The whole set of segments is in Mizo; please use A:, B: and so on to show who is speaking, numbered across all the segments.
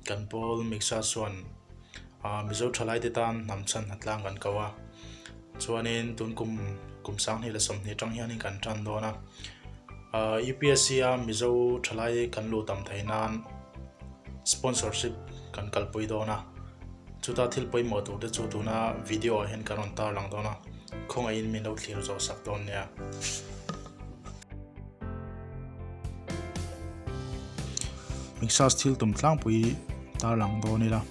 A: kan pawl Mixa chuan Mizo thalaite tan hnam chhan hnatlang kan ko a. Chuanin tun kum kum sanghnih leh sawmhnih atang hianin kan tan dawn a. UPSC a Mizo thalai kan luh tam theih nan sponsorship kan kalpui dawn a. Chuta thil pawimawh tur te chu tuna video ah hian kan rawn tarlang dawn a, khawngaihin min lo thlir zawh sak dawn nia. Mixers thil tum tlangpui tarlang dawn ila,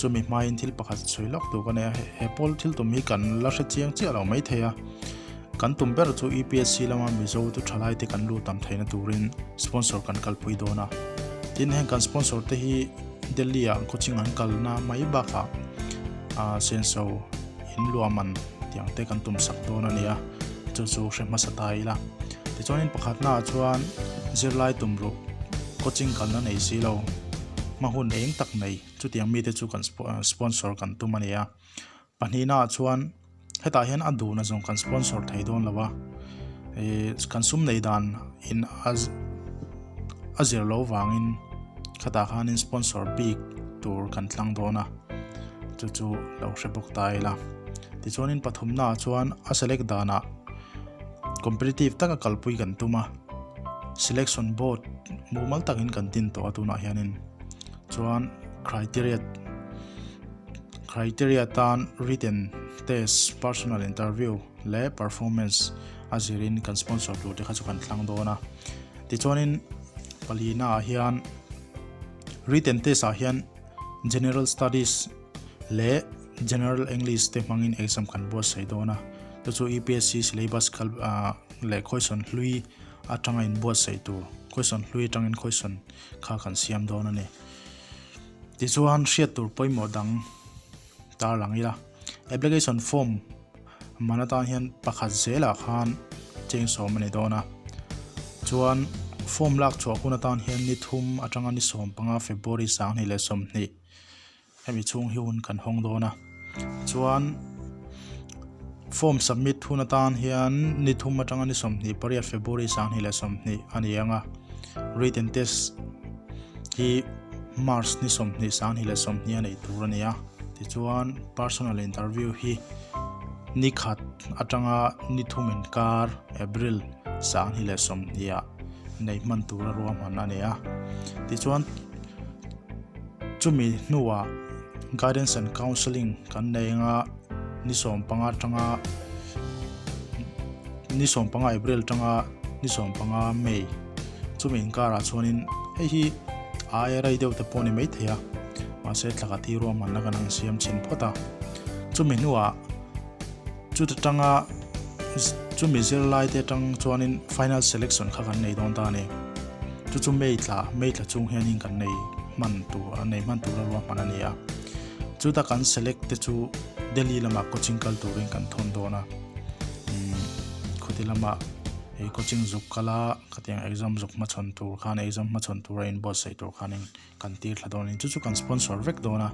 A: chumi hmain thil pakhat sawi lawk tur ka nei a, he pawl thil tum hi kan la hre chiang chiah lo mai thei a, kan tum ber chu UPSC lama Mizo tu thalai te kan lut tam theihna turin sponsor kan kalpui dawn a, tin heng kan sponsor te hi Delhi ah coaching an kalna mai bakah ah senso in luahman tiang te kan tum sak dawn a ni a, chu chu hre hmasa ta ila. Tichuanin pakhatna ah chuan zirlai tum ruh coaching kalna nei si lo hma hun eng tak nei chutiang mite chu kan sponsor kan tum a ni a. Pahnihna ah chuan hetah hian a duhna zawng kan sponsor thei dawn lo a, ih kan sum nei dan in a a zir loh vangin khatah khanin sponsor bik tur kan tlang dawn a, chu chu lo hre bawk ta ila. Tichuanin pathumna ah chuan a select danah competitive taka kalpui kan tum a, selection board mumal takin kan tin tawh a tunah hianin chuan criteria Criteria tan written test, personal interview leh performance a zirin kan sponsor tur te kha chu kan thlang dawn a. Tichuanin palina ah hian written test ah hian general studies leh general English te hmangin exam kan buatsaih dawn a. Chu chu UPSC syllabus kal leh question hlui atanga inbuatsaih tur question hlui atangin question kha kan siam dawn a ni. Tichuan hriat tur pawimawh dang tarlang ila, application form man atan hian pakhat zelah khan cheng sawm a ni dawn a, chuan form lak chhuah hun atan hian ni thum atanga ni 15 February 2020 hemi chhung hi hun kan hawng dawn a, chuan form submit hun atan hian ni thum atanga ni 28 February 2020 a ni ang a, written test hi March ni 20 2020 a neih tur a ni a, tichuan personal interview hi ni khat atanga ni thum inkar April 2020 ah nei hman tura ruahman a ni a, tichuan chumi hnuah guidance and counselling kan nei anga ni 15 atanga ni 15 April atanga ni 15 May chumi inkarah chuanin hei hi a aia rei deuh te pawh a ni maithei a mahse thla khat hi ruahmanna kan ang siam chhin phawt a chumi hnuah chuta tanga chumi zirlai te atang chuanin final selection kha kan nei dawn ta a ni chu chu May tla May tla chung hianin kan nei hman tur a nei hman tura ruahman a ni a chuta kan select te chu Delhi lamah coaching kal turin kan thawn dawn a umm khawti lamah hei coaching zuk kala khatiang exam zuk hmachhawn tur khan exam hmachhawn tura inbuatsaih tur khanin kan tir thla dawn a ni chu chu kan sponsor vek dawn a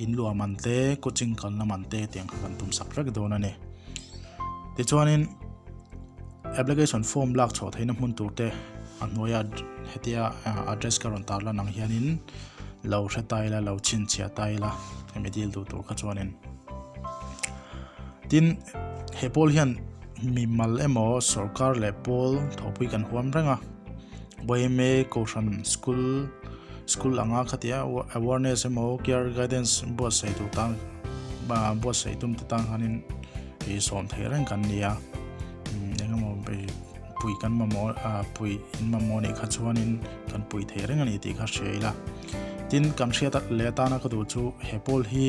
A: in luah man te coaching kalna man te tiang kha kan tum sak vek dawn a ni tichuanin application form lak chhuah theihna hmun tur te a hnuaia hetia address ka rawn tar lan ang hianin lo hre ta ila lo chhinchhiah ta ila hemi dil duh tur kha chuanin tin he pawl hian mi mal emaw sorkar leh pawl thawhpui kan huam reng a Boyeme Kohhran School School anga khatia awareness emaw care guidance buatsaih tur tan buatsaih tum te tan khanin ih sawm thei reng kan ni a eng emaw pui kan mamawh pui in mamawh nih kha chuanin kan pui thei reng a ni tih kha hria ila tin kan hriat leh atana ka duh chu he pawl hi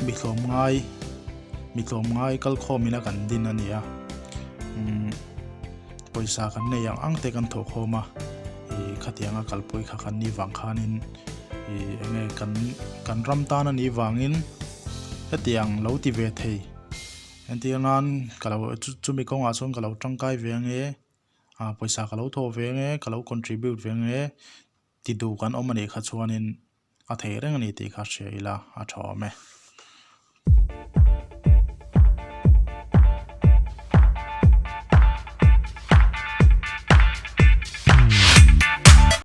A: mi tlawm ngai mi tlawm ngai kalkhawm ina kan din a ni a pawisa kan nei ang ang te kan thawh khawm a ih khatianga kalpui kha kan ni vang khanin ih enge kan kan ram tan a nih vangin hetiang lo ti ve thei entir nan ka lo chumi kawngah chuan ka lo tangkai ve ange ah pawisa ka lo thawh ve ange ka lo contribute ve ange ti duh kan awm a nih kha chuanin a thei reng a ni tih kha hria ila a tha awm e.